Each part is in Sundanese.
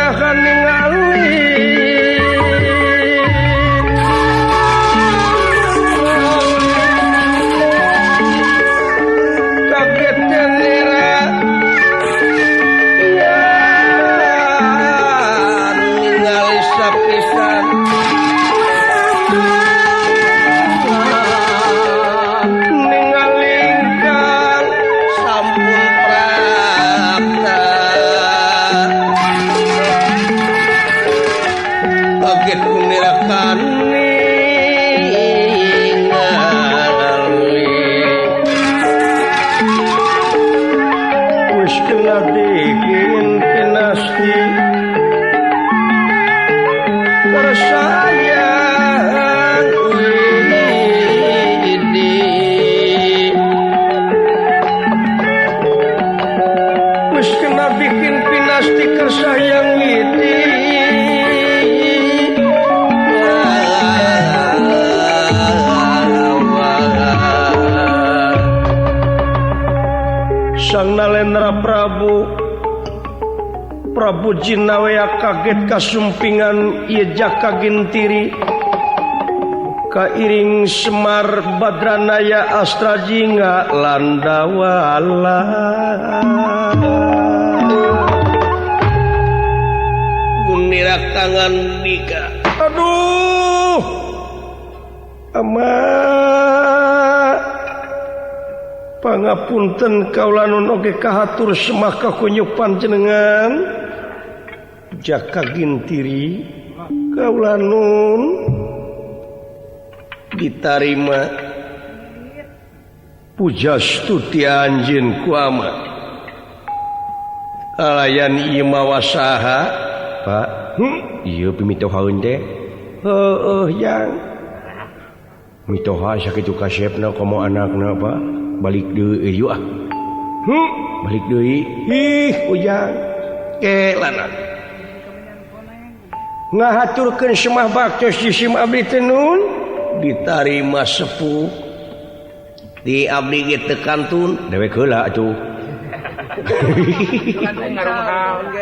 Saha ningali kaget nera ningali sapisan ningali kang sampun prapta kaget nirakan ningali wis kena dikin pinasti tersayang widi wis kena bikin pinasti kersayang widi Sang Nalendra Prabu Prabu Jinawea kaget kasumpingan ieu Jaka Gintiri kairing Semar Badranaya Astrajinga Landawala Gunira tangan dika aduh ama pangapunten kaula nun oge kahatur semah kakunyuk panjenengan Jaka Gintiri kaula nun ditarima pujastuti anjeun ku ama kalayan ieu mawasaha Pak ieu pimitohaeun teh heueuh yang mitoha sakitu kasepna komo anakna Pak balik deui euy ah balik deui ih ujang kelana ngahaturkeun semah baktos jisim abdi teh nun ditarima sepuh di abdi ge teu kantun dewek heula atuh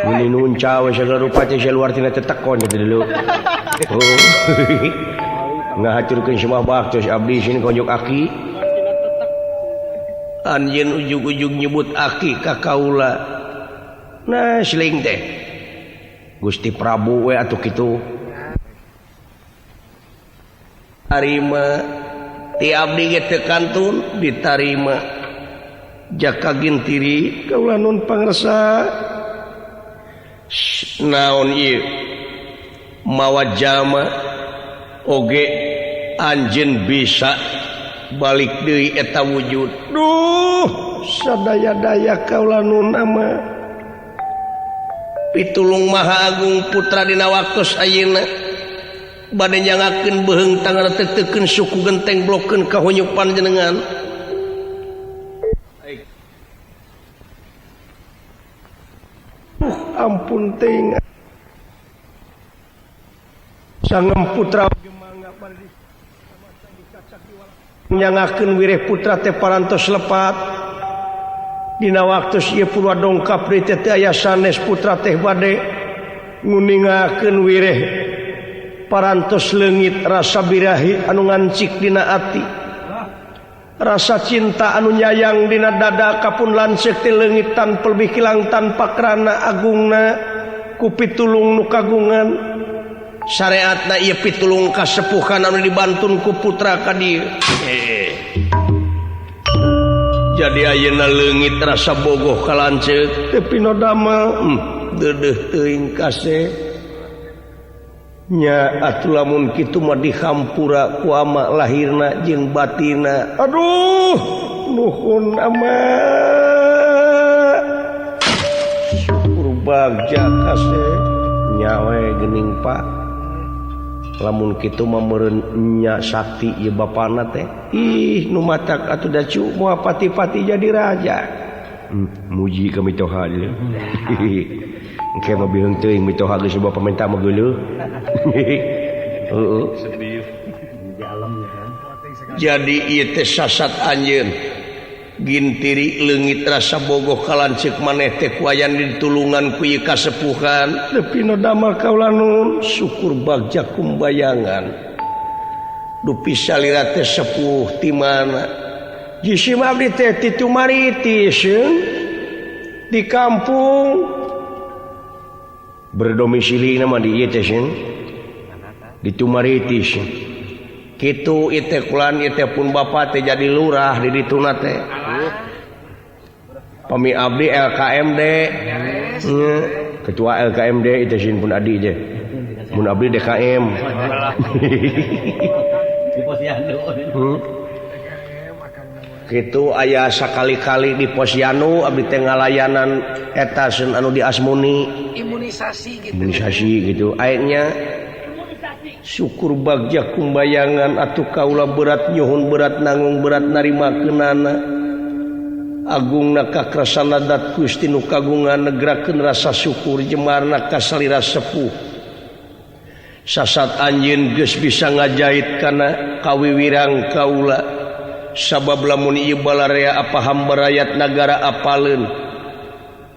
muni nunca we sagala rupa teh luar tina tetekon kitu dulu oh ngahaturkeun semah baktos abdi sini konjuk aki anjeun ujug-ujug nyebut aki ka kaula nah seling teh Gusti Prabu we atuh kitu tarima ti abdi ge teu kantun ditarima Jaka Gintiri kaula nun pangersa naon ieu mawa jalma oge anjeun bisa balik deui eta wujud duh sadaya-daya kaula nun ama pitulung Maha Agung Putra dina waktos ayeuna bade nyangakeun beuheung tangan tetekeun suku genteng blokeun ka hunyuk panjenengan ampun teuing sangem putra nyangakeun wireh putra teh parantos lepat dina waktos ieu purwa dongkap deui teh aya sanes putra teh bade nguningakeun wireh parantos leungit rasa birahi anu ngancik dina ati rasa cinta anu nyayang dina dada kapun lanceuk teh leungit tanpa lebih kilang tanpa krana agungna ku pitulung nu kagungan syariatna ieu pitulung kasepuhan anu dibantun ku putra ka dieu jadi ayeuna leungit rasa bogoh ka lanceuk teu pinodamel deudeuh teuing kaseh nya atuh lamun kitu mah dihampura ku ama lahirna jeung batinna aduh nuhun ama syukur bagja kaseh nyawe geuning Pak lamun kitu mah meureun nya sakti ieu bapana teh ih nu matak atuh da cu moal pati-pati jadi raja muji ka mitoha deui engke mah biheung teuing mitoha geus loba pamenta mah geuleuh heueuh jadi ieu teh sasat anjeun Gintiri leungit rasa bogoh kalanceuk maneh teh kuayan ditulungan ku ieu kasepuhan. Teu pino damel kaula nun syukur bagja kumbayangan. Dupi salira teh sepuh ti mana? Jisim abdi teh ti Tumaritis di kampung berdomisili nama di ieu teh di Tumaritis. Kitu ieu teh kulan ieu teh pun bapa teh jadi lurah di dituna teh. Pami abdi LKMD. Ketua LKMD itu sieun pun adi teh. Mun abdi DKM. Kitu aya sakali-kali di Posyandu abdi teh ngalayanan eta seun anu di Asmuni. Imunisasi gitu. Imunisasi gitu. Ayeuna syukur bagja kumbayangan atuh kaula berat nyuhun berat nanggung berat narimakeunana. Agungna kakrasana dat Gusti nu kagungan negrakeun rasa syukur jemarna ka salira sepuh. Sasat anjeun geus bisa ngajait kana kawiwirang kaula. Sabab lamun ieu balarea apa hamba rakyat nagara apaleun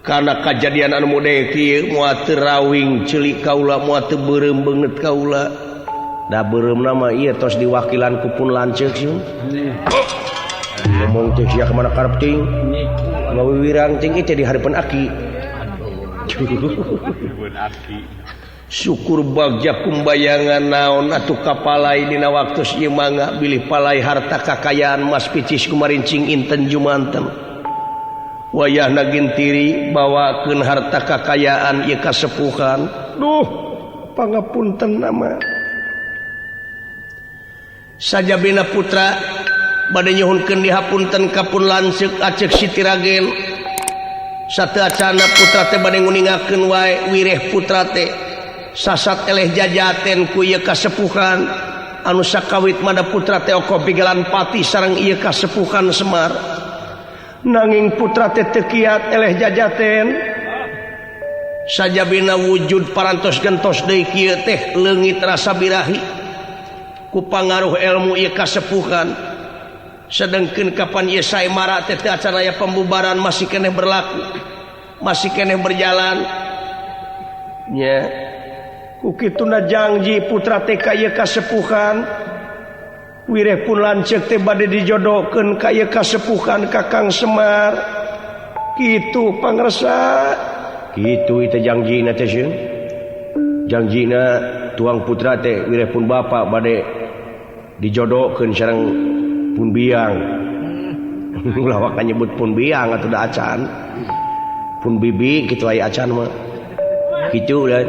kana kajadian anu model kieu moal teu rawing ceuli kaula moal teu beureum beungeut kaula. Da beureumna mah ieu tos diwakilan ku pun lanceuk sieun. Ngomong teh sia kamana karep ting ngawiwirang ting ieu teh di hareupeun aki. Syukur bagja kumbayangan naon atuh kapalai dina waktu ieu mangga bilih palai harta kakayaan mas picis kumarincing inten jumanten. Wayahna gintiri bawakeun harta kakayaan ieu kasepuhan. Duh pangapunten nama. Sajabina putra bade nyuhunkeun dihapunten ka pun lanceuk aceuk Siti Ragen. Sateuacana putra teh bade nguningakeun wae wireh putra teh. Sasat eleh jajaten ku ieu kasepuhan anu sakawit mada putra teh oko pigalan pati sareng ieu kasepuhan Semar. Nanging putra teh teu kiat eleh jajaten. Sajabina wujud parantos gentos deui kieu teh leungit rasa birahi ku pangaruh ilmu ieu kasepuhan. Sedengkeun kapan ieu saemara teh teu acan aya pembubaran masih keneh berlaku, masih keneh berjalan. Nya ku kituna jangji putra teh ka ieu kasepuhan. Wireh pun lanceuk teh bade dijodohkeun ka ieu kasepuhan Kakang Semar. Kitu pangresa. Kitu ieu teh jangjina teh sieun. Jangjina tuang putra teh wireh pun bapa bade dijodohkeun sareng pun biang. Ulah waka nyebut pun biang atuh da acan. Pun bibi kitu aya acan mah. Kitu lah.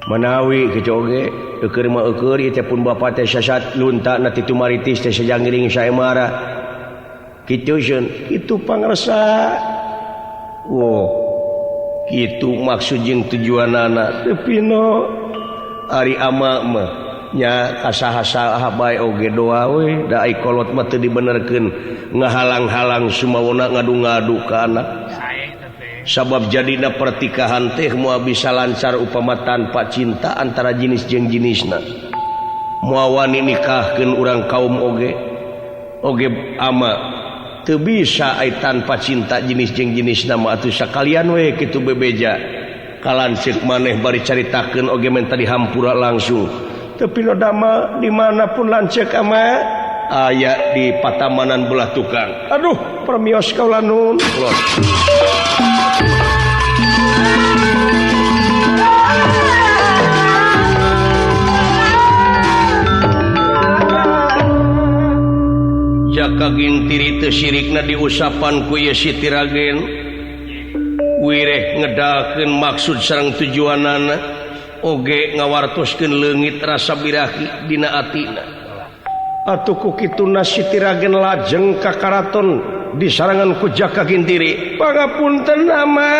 Manawi kitu oge eueur mah eueur ieu teh pun bapa teh sasat lunta na ti Tumaritis teh sajangiring saemara. Kitu sieun, kitu pangresa. Woh, kitu maksud jeung tujuanana teu pino. Ari ama mah nya kasaha-saha bae oge doa we da ai kolot mah teu dibenerkeun ngahalang-halang sumawona ngadu-ngadu ka anak. Sabab jadina pertikahan teh moal bisa lancar upama tanpa cinta antara jenis jeung jenisna. Moal wani nikahkeun urang kaum oge oge ama teu bisa ai tanpa cinta jenis jeung jenisna mah atuh sakalian we kitu bebeja. Kalanceuk maneh bari caritakeun oge menta dihampura langsung. Teu pino dama dimanapun lanceuk ama aya di patamanan belah tukang. Aduh permios kaula nun. Jaka Gintiri teu sirikna diusapan ku ieu Siti Ragen. Wireh ngedalkeun maksud sareng tujuanana oge ngawartoskeun leungit rasa birahi dina atina. Atuh ku kituna Siti Ragen lajeng ka karaton disarangan ku Jaka Gintiri. Pangapunten ama.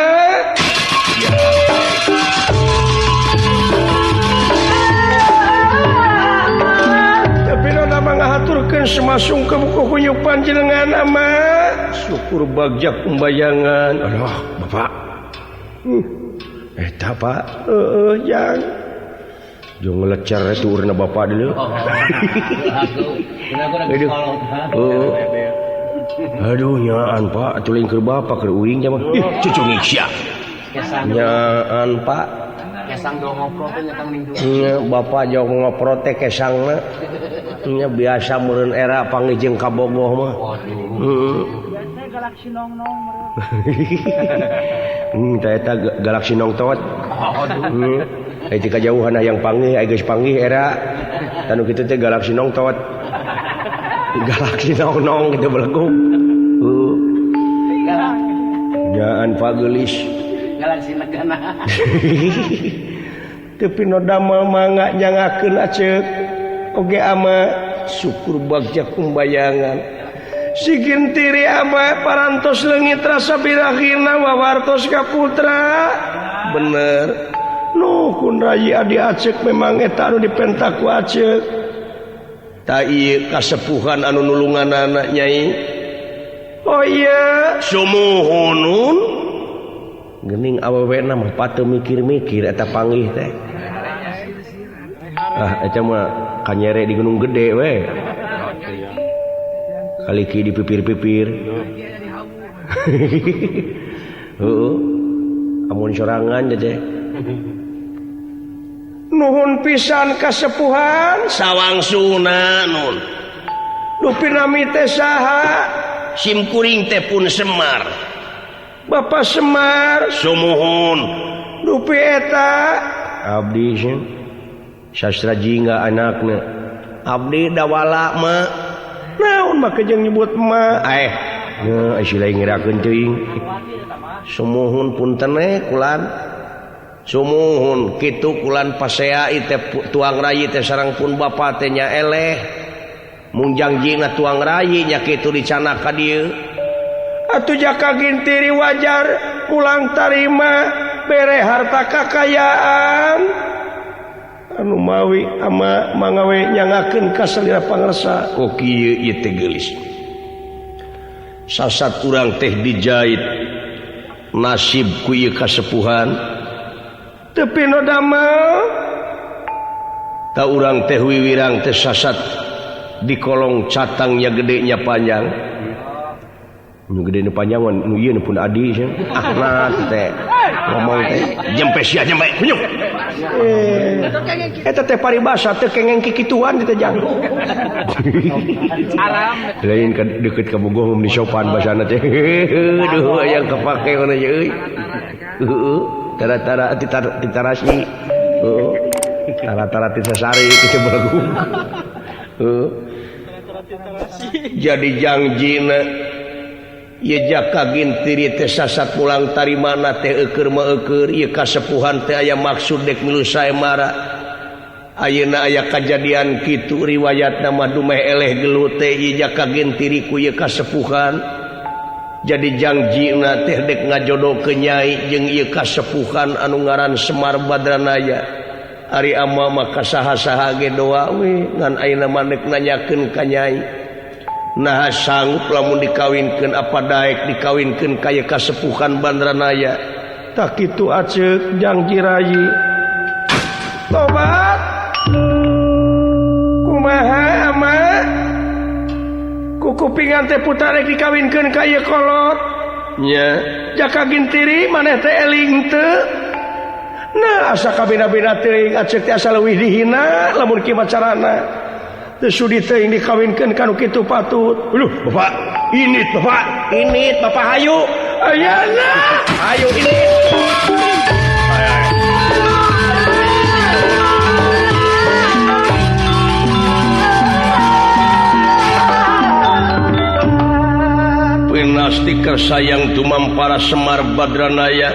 Tapi nama ngahaturkeun semasung ke buku kunyu panjenengan ama. Syukur bagja kumbayangan. Aduh, Bapak. Eta Pak, heeh jang. Jeung ngelecer itu urna bapak dulu. Aduh. Aduh nyaan Pak, atuh lain keur bapak keur uing mah. Ih, cucungik sia. Nyaan Pak. Kesang do ngoprot teh nyatang ning nya bapak jauh ngoprot teh kesangna. Nya biasa meureun era panggih jeung kabogoh mah. Waduh. Heeh. Biasa galaksi nong-nong meureun. Tah eta galaksi nong tot. Waduh. Heeh. Ti kajauhan hayang panggih, ai geus panggih era. Tanu kitu teh galaksi nong tot. Galaksi nong-nong kitu beleguk. Heeh. Nyaan Pak geulis. Galaksi negana. Tapi no damel mangga nyangakeun aceuk oge ama syukur bagja kumbayangan. Si Gintiri ama parantos leungit rasa birakhirna wawartos ka putra. Bener. Nuh kun rayi adi aceuk memang eta anu dipentak ku aceuk. Ta ieu kasepuhan anu nulunganana nyai. Oh iya, sumuhunun. Gening awewena mah patuh mikir-mikir eta panggih teh. Ah eta mah kanyere di Gunung Gede we. Kaliki di pipir-pipir. Heeh. Amun sorangan teh. Nuhun pisan kasepuhan sawangsuna nun. Dupi nami teh saha? Sim kuring teh pun Semar. Bapak Semar sumuhun. Dupi eta abdi sastra jingga anakna. Abdi dawala ma. Naon make jeung nyebut ma? Eh, nya si lain ngirakeun teuing. Sumuhun punten we kulan. Sumuhun kitu kulan pasea teh tuang rayi teh sareng pun bapa teh nya eleh. Mung jangjina tuang rayi nya kitu dicanak ka dieu. Atuh Jaka Gintiri wajar pulang tarima bere harta kakayaan. Anu mawi ama mangawe nyangakeun ka salira pangersa. Oh kieu ieu teh geulis. Sasat urang teh dijait nasib ku ieu kasepuhan. Tepi no damel ta urang teh wiwirang teh sasat di kolong catangnya gedenya panjang. Nu gede nu panjang nu ieu nu pun adi sia. Ah teh ngomong teh jempe sia jempe kunyuk. Eta teh paribasa teh kengeng kikituan teh jang. Lain ka deukeut ka Bogoh mun disopan basana teh. Duh aya kepake ngono ye euy. Heueuh tara-tara titarasi. Heueuh tara-tara tisasari kitu belagu. Heueuh jadi jangjina ieu Jaka Gintiri teh sasat pulang tarimana teh eueur mah eueur ieu kasepuhan teh aya maksud dek milu saemara. Ayeuna aya kajadian kitu riwayatna mah dumeh eleh gelut teh ieu Jaka Gintiri ku ieu kasepuhan. Jadi jangjina teh dek ngajodohkeun nyai jeung ieu kasepuhan anu ngaran Semar Badranaya. Ari ama mah ka saha-saha ge doa we ngan ayeuna mah dek nanyakeun ka nyai. Nah sanggup lamun dikawinkeun apa daek dikawinkeun ka ieu kasepuhan Badranaya. Tak kitu aceuk jangji rayi. Tobat. Kumaha ama? Kukupingan teh putra rek dikawinkeun ka ieu kolot. Nya, Jaka Gintiri maneh teh eling teu? Nah asa kabina-bina teuing aceuk teh asa leuwih dihina lamun kieu macarana. Teu sudi teuing dikawinkeun ka nu kitu patut. Aduh, bapak, init bapak, init bapak hayu. Ayana, hayu init. Pinasti kersayang tumampara Semar Badranaya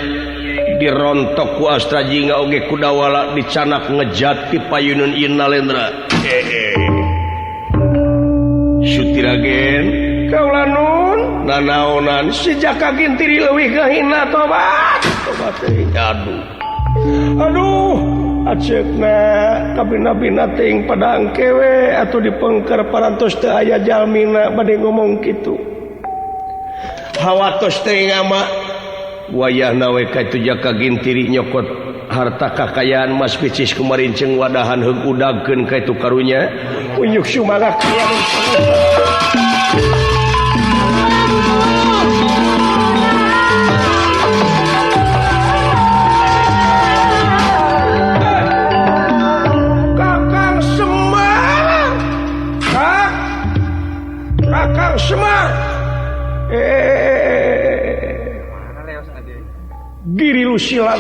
dirontok ku Astra Jingga oge kudawala dicanak ngejati payunun ieu Nalendra. Sutiragen kaula nun nanaonan si Jaka Gintiri leuwih ngahina tobat. Tobat teuing aduh. Aduh aceukna kabina-bina teuing padang kewe atuh dipengker parantos teu aya jalmina bade ngomong kitu. Hawatos teuing ama wayahna we ka itu Jaka Gintiri nyokot harta kakayaan mas picis kumarinceng wadahan heug udagkeun ka itu karunya. Unyuk sumangat.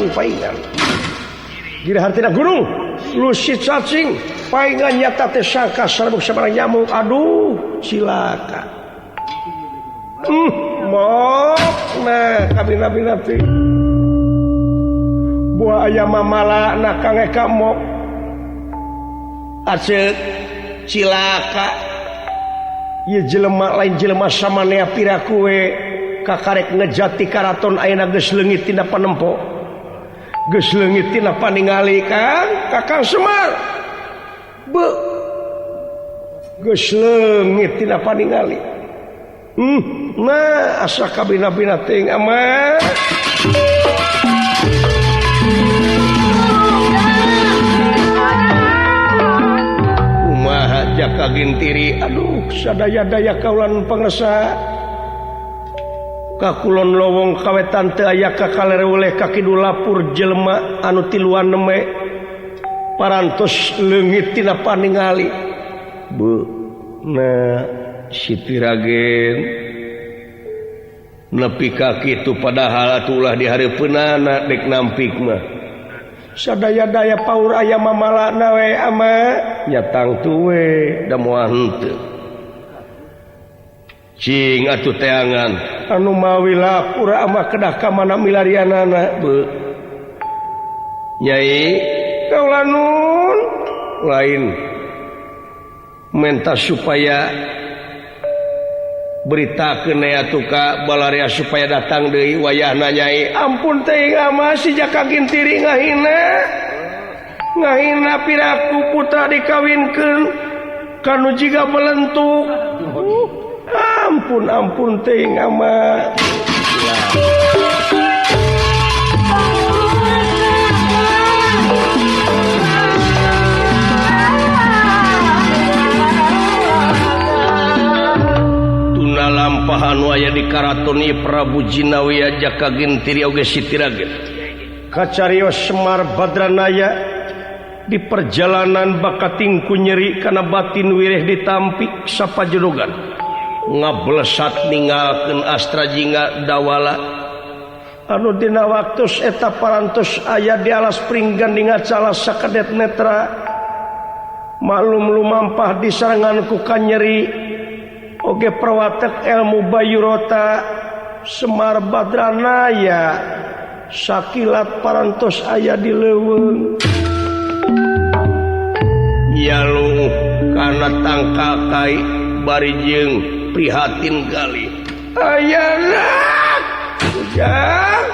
cacing paingan. Gira hartina gunung lusit cacing paingan nyata teh sangka sarbuk sabarang nyamuk. Aduh cilaka. Mok nah kabina-bina teh. Buah aya mamala na Kang Eka mok. Aceuk cilaka. Ieu jelema lain jelema samanea piraku we kakarek ngejati karaton ayeuna geus leungit tina panempo. Geus leungit tina paningali Kang, Kakang Semar. Beuh. Geus leungit tina paningali. Nah asa kabina-bina teuing amat. Kumaha Jaka Gintiri, aduh sadaya-daya kaulan pangesa. Kakulon lowong kawetan teu aya ka kaler weleh ka kidul lapur jelema anu tiluan neme parantos leungit tina paningali. Beuh, nah Siti Ragen nepi ka kitu padahal atuh ulah dihareupeunana dek nampik mah. Sadaya-daya paur aya mamalana we ama nya tangtu we da moal henteu. Cing atuh teangan anu mawi lapur ama kedah ka mana milarianana. Beuh. Nyai kaula nun lain menta supaya beritakeun atuh ka balarea supaya datang deui wayahna Nyai. Ampun teuing ama si Jaka Gintiri ngahina. Ngahina piraku putra dikawinkeun kanu jiga belentuk. Ampun ampun teuing ama. Tuna lampahan aya di karaton ieu Prabu Jinawiya Jaka Gintiri oge Siti Ragen. Kacarios Semar Badranaya di perjalanan bakating ku nyeri kana batin wireh ditampik sapajedogan. Ngablesat ninggalkeun Astra Jingga Dawala anu dina waktus eta parantos aya di alas pringgan dingacala sakedet netra maklum lumampah disarengan ku kanyeri oge prawatek ilmu Bayurota Semar Badranaya sakilat parantos aya di leuweung yalung kana tangkal kai bari jeung prihatin kali. Ayana ujang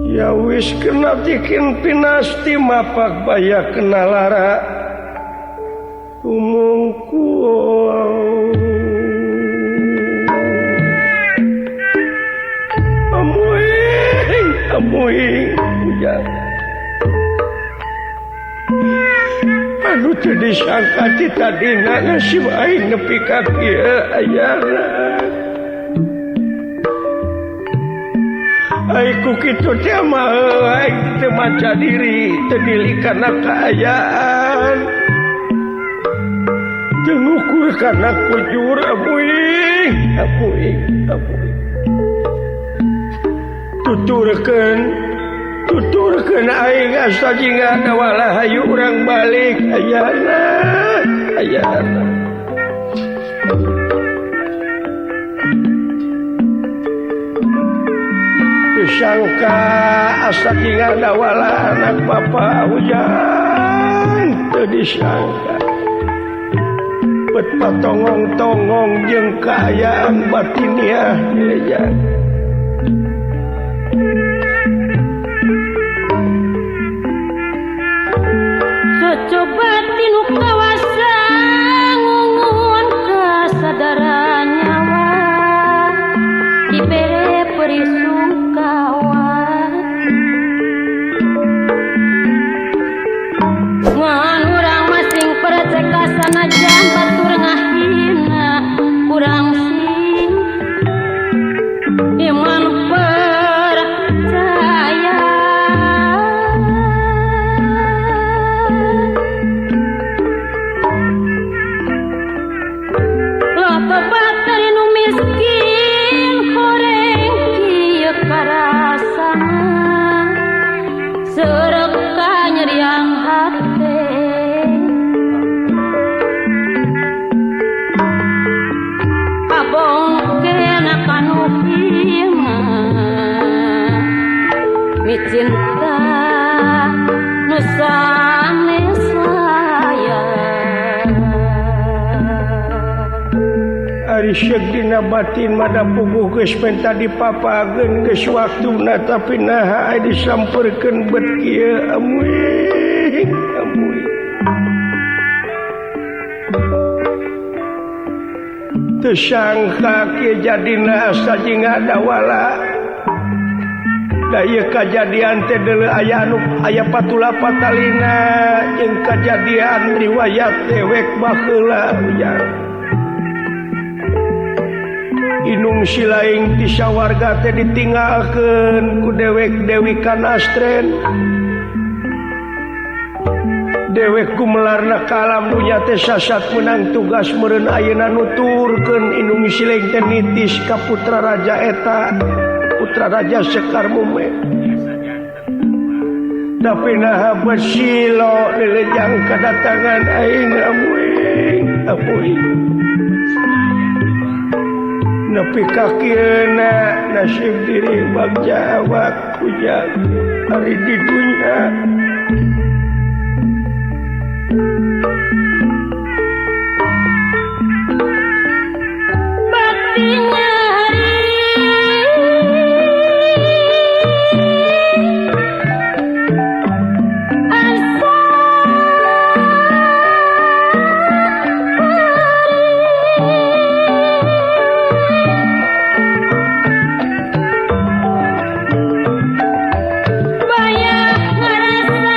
ya wis kena bikin pinasti mapak baya kena lara umungku amuing amuing ujang. Aduh teu disangka ti tadina nasib aing nepi ka kieu ayana. Ai ku kitu teh mah aing teu maca diri, teu nilai kana kaayaan. Teu ngukur kana kujur amuing, amuing, amuing. Tuturkeun tuturkeun aing Asta Jingga Dawala hayu urang balik ayana ayana. Disangka Asta Jingga Dawala anak bapa hujan teu disangka bet patongong-tongong jeung kaayaan batiniah dilejan. Coba tinu kawasa ngungun kasadaran nyawa dibere perisungkawa ngan urang masing perceka sanajan batur ngahina kurang sing Micinta nu sanes sayang. Ari seuk dina batin mada puguh geus menta dipapageun geus waktuna tapi naha aya disampeurkeun bet kieu amuing amuing. Teu sangka kieu jadina asa jeung ngadawala. Da ieu kajadian teh deuleu aya anu aya patula patalina jeung kajadian riwayat dewek baheula ujang. Inung silaing ti sawarga teh ditinggalkeun ku dewek Dewi Kanastren. Dewek gumelarna ka alam dunya teh sasat menang tugas meureun ayeuna nuturkeun indung silaing teh nitis ka putra raja eta, putra raja Sekar Mume. Tapi naha besilo lelejang kedatangan aing amuing amuing. Nepi ka kieuna nasib diri bagja awak ujang ari di dunya. Baktinya hari asa banyak ngerasa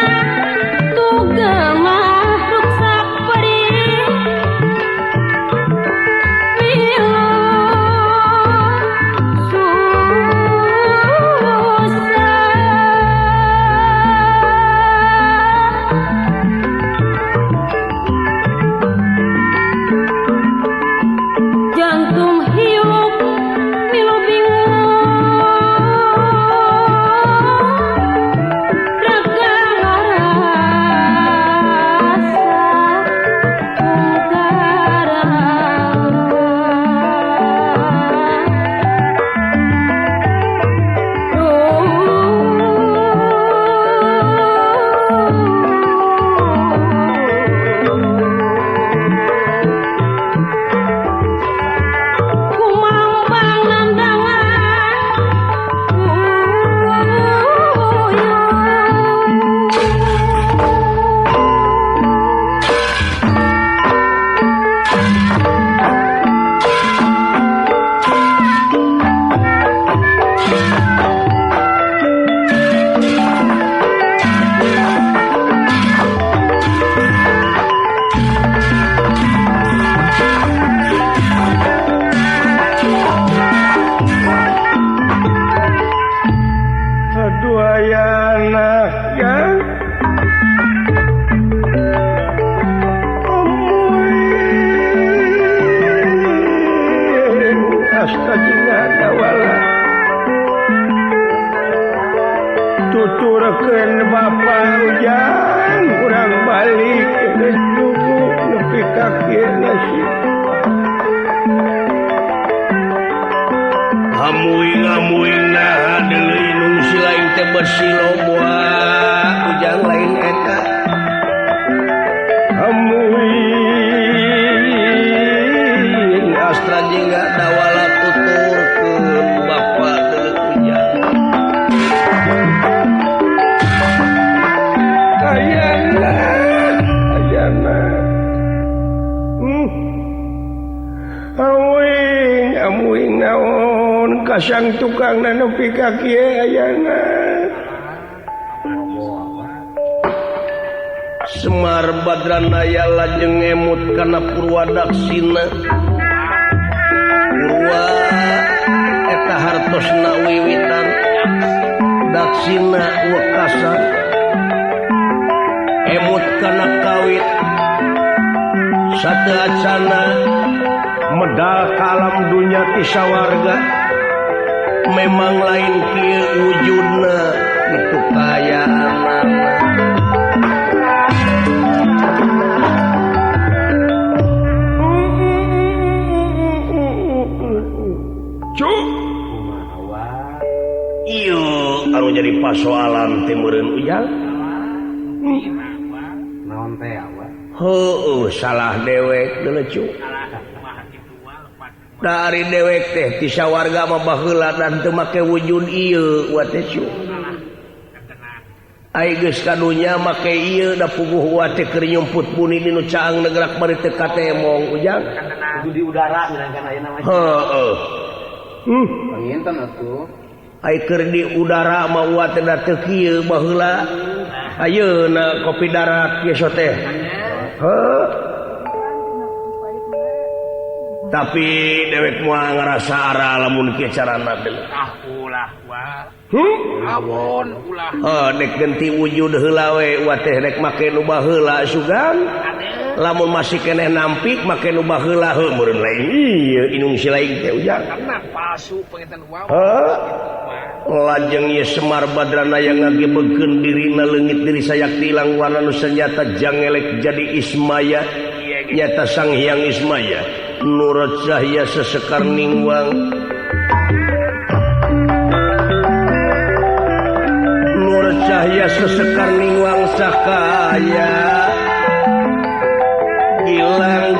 tugemah ruksak perih milu susah. Jantung hiup milu bingung raga ngarasa kungkara. Kumambang nandangan Aduh ayana ya. Amuing asta jeung ngadawala. Tuturkeun bapa ujang urang balik geus cukup nepi ka kieu nasib. Amuing amuing naha deuleu inung silaing teh bersilo moal ujang lain eta. Amuing astra jeung ngadawala tuturkeun bapa deuleu ujang. Ayana ayana. Amuing amuing naon kasang tukang nepi ka kieu ayana. Semar Badranaya lajeng ngemut kana Purwadaksina. Purwa eta hartosna wiwitan, daksina wekasan. Emut kana kawit sateuacana medal ka alam dunya ti sawarga. Memang lain kieu wujudna kitu kayaanana. Cuk. Ieu anu jadi pasoalan. teh meureun ujang. Naon teh wa? Heueuh salah dewek deuleu cu. Dari dewek teh ti sawarga mah baheula dan teu make wujud ieu wa teh cu. Ai geus ka dunya make ieu da puguh wa teh keur nyumput buni dinu caang negerak bari teu katemong ujang. Kudu di udara milangkan ayeuna mah. Heueuh. Panginten atuh. Ai keur di udara mah wa teh da teu kieu baheula. Ayeuna kopi darat kieu teh. Heuh. Tapi dewek moal ngarasa ara lamun kieu carana teh. Ah ulah wa. Awon ulah. Heuh dek genti wujud heula we wa teh rek make nu baheula sugan. Lamun masih keneh nampik make nu baheula heuh meureun lain ieu inung si lain teh ujang. Karena palsu panginten wa. Heuh. Lajeng ieu Semar Badrana yang ngagebeugkeun dirina leungit diri sayakti ilang warna nu senjata jangelek jadi Ismaya. Nyata Sang Hyang Ismaya. Nurut cahya sesekar ningwang Nur cahya sesekar ningwang sakaya gilang